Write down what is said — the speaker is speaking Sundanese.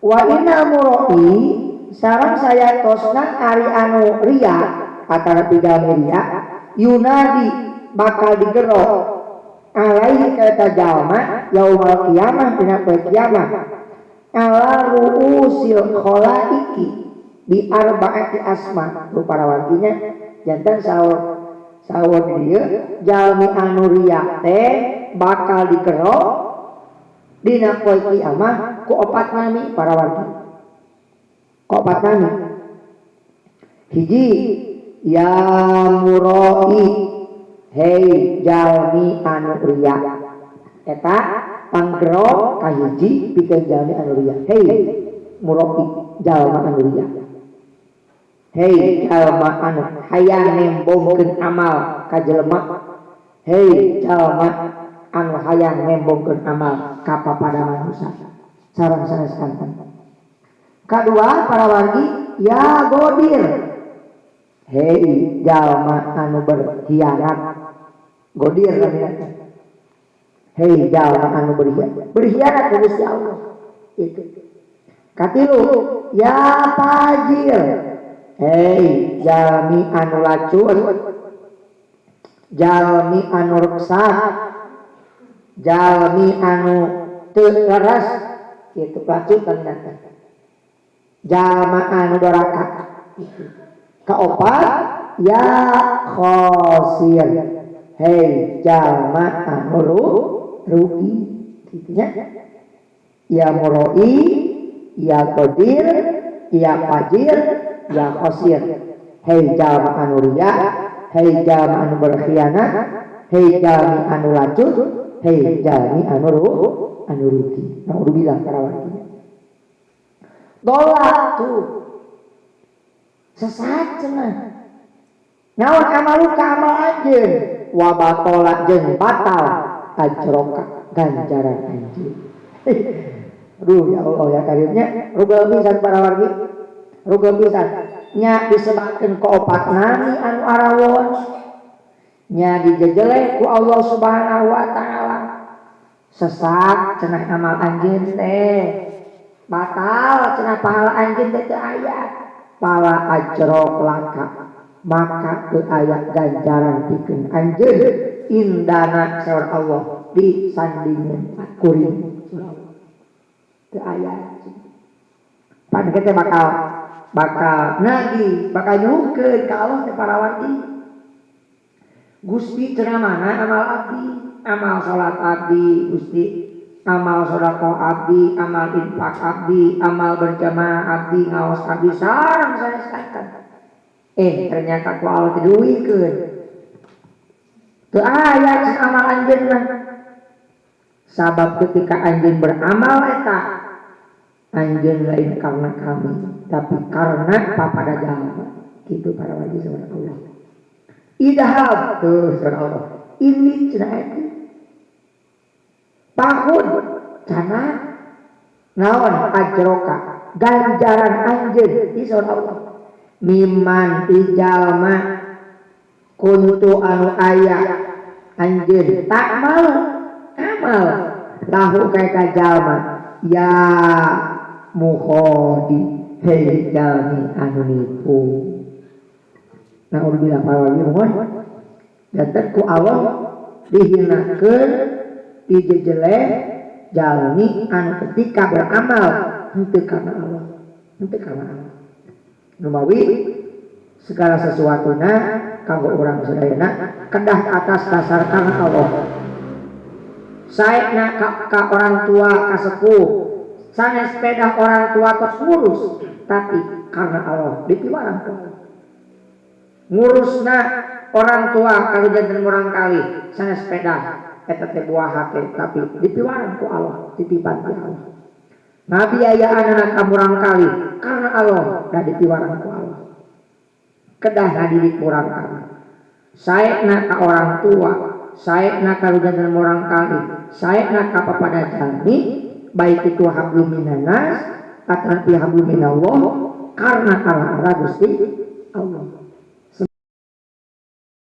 Wa innal muroi sareng sayatosna ari anu ria atara tiga ria yunadi bakal digero alaihi ka eta jalma yaumal qiyamah dina poe kiamah ala ru'usil khalaiki bi arba'ati asma. Tuh para warginya janten saur saur dieu jalmi anu ria teh bakal digero dina poe kiamah ku opat nami para wargi. Ku opat nami. Hiji ya muroi, hei jalmi anu ria. Eta panggero kahiji pikeun jalmi anu ria. Hei muroi, jalma anu ria. Hei jalma anu hayang nembongkeun amal ka jelema. Hei jalma anu hayang nembongkeun amal ka papada manusia. Sareng sanes kanten. Kadua para wargi ya godir. Hei jalma anu berkhianat. Godir namanya. Hei jalma anu berkhianat. Berkhianat ka Gusti Allah. Itu. Katilu ya fajir. Hei jalmi anu lacur. Jalmi anu reksak. Jalmi anu teu leres. Itu lacur ternyata. Jalma anu doraka. Itu. Kaopat ya khosir. Hei jalma anu rugi. Gitunya. Ya muroi, ya qadir, ya fajir, ya khosir. Hei jalma anu riya, hei jalma anu berkhianat, hei jalmi anu lacut, hei jalmi anu anu rugi. Naudzubillah para warginya. Dolak tuh sesat cenah. Naon amaluka amal anjeun wa batala jeung batal ajroka ganjaran anjeun. Aduh ya Allah ya karimnya rugel pisan para wargi. Rugel pisan nya disebabkeun ku opat nami anu arawon. Nya dijejeleh ku Allah Subhanahu wa taala. Sesat cenah amal anjeun teh. Batal cenah pahala anjeun teh teu aya. Pala ajro laka maka teu aya ganjaran pikeun anjeun indana saur Allah disandingeun kuring teu aya. Pan kita bakal bakal nagih bakal nyuhunkeun ka Allah teh para wargi. Gusti cenah mana amal abdi, amal salat abdi Gusti, amal sedekah abdi, amal infak abdi, amal berjamaah abdi, ngaos abdi sareng sanes kanten. Ternyata ku Allah teh diuikeun. Teu aya amal anjeun mah. Sabab ketika anjeun beramal eta anjeun lain karena kami, tapi karena papada jalma. Kitu para wali saur Allah. Idhab tuh saur Allah. Ini cenah eta. Pahun cana naon ajroka ganjaran anjeun di saur Allah. Miman ijalma kuntu anu aya anjeun tak mau amal lahu kaita jalma ya mukhodi hei jalmi anu nipu. Naudzubillah para wali mohon janten ku Allah dihinakeun dijejeleh jalmi anu ketika beramal henteu karena Allah, henteu karena Allah. Numawi segala sesuatuna kanggo urang sadayana kedah atas dasar karena Allah. Saena ka orang tua ka sepuh, sanes pedah orang tua tos ngurus, tapi karena Allah dipiwarang ku Allah. Ngurusna orang tua kalau janten murang kali sanes pedah eta teh buah hate, tapi dipiwarang ku Allah, titipan ku Allah. Ngabiayaan anak ka murang kali karena Allah da dipiwarang ku Allah. Kedah ngadidik murang kali. Saena ka orang tua, saena ka janten murang kali, saena ka papada jalmi, baik itu hablum minannas atau hablum minallah, karena arah-arah Gusti